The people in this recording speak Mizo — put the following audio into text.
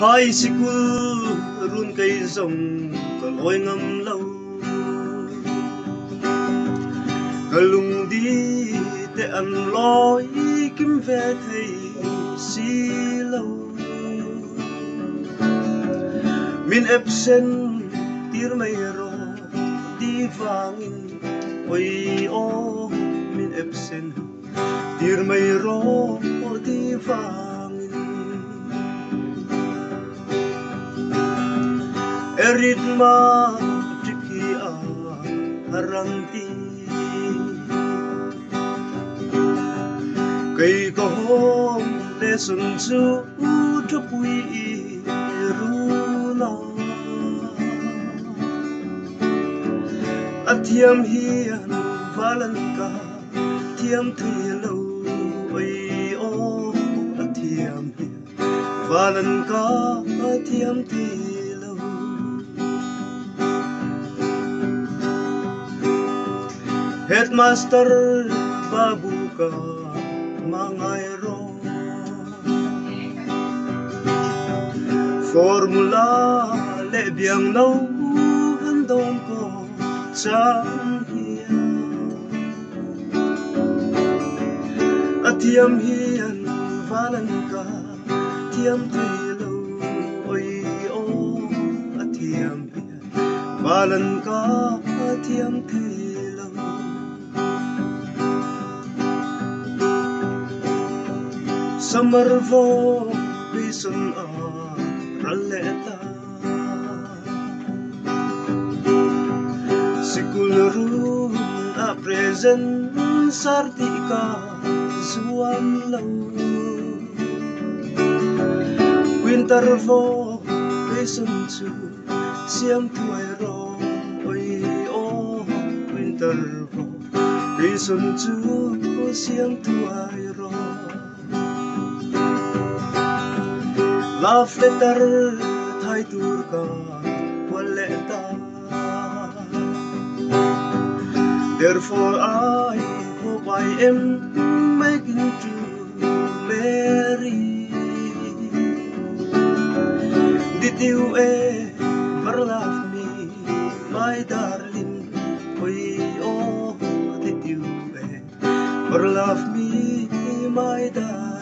Phai sikul run kei zong ka lawi ngam lo. Ka lungdi te an lawi kim ve thei si lo. Min epsen tir mai rawh ti vangin oi aw min epsen tir mai rawh ti vangin. Arithmetic hi a rang ti. Kei ka home lesson chu thupui i run a. A thiam hian valan ka thiam thei lo oi aw a thiam hian valan ka thiam thei lo. Headmaster babu ka mangai rawh. Formula leh biang no han dawn ko chang hian. A thiam hian valan ka thiam thei lo oi aw a thiam hian valan ka thiam thei lo. Summer vacation a ral leh ta. Sikul run a present sar tih ka zuam lo. Winter vacation chu siam thuai rawh oi aw winter vacation chu siam thuai rawh. Love letter thai tur ka hual leh ta. Therefore I hope I am making to marry. Did you ever love me, my darling? Oi oh, did you ever love me, my darling?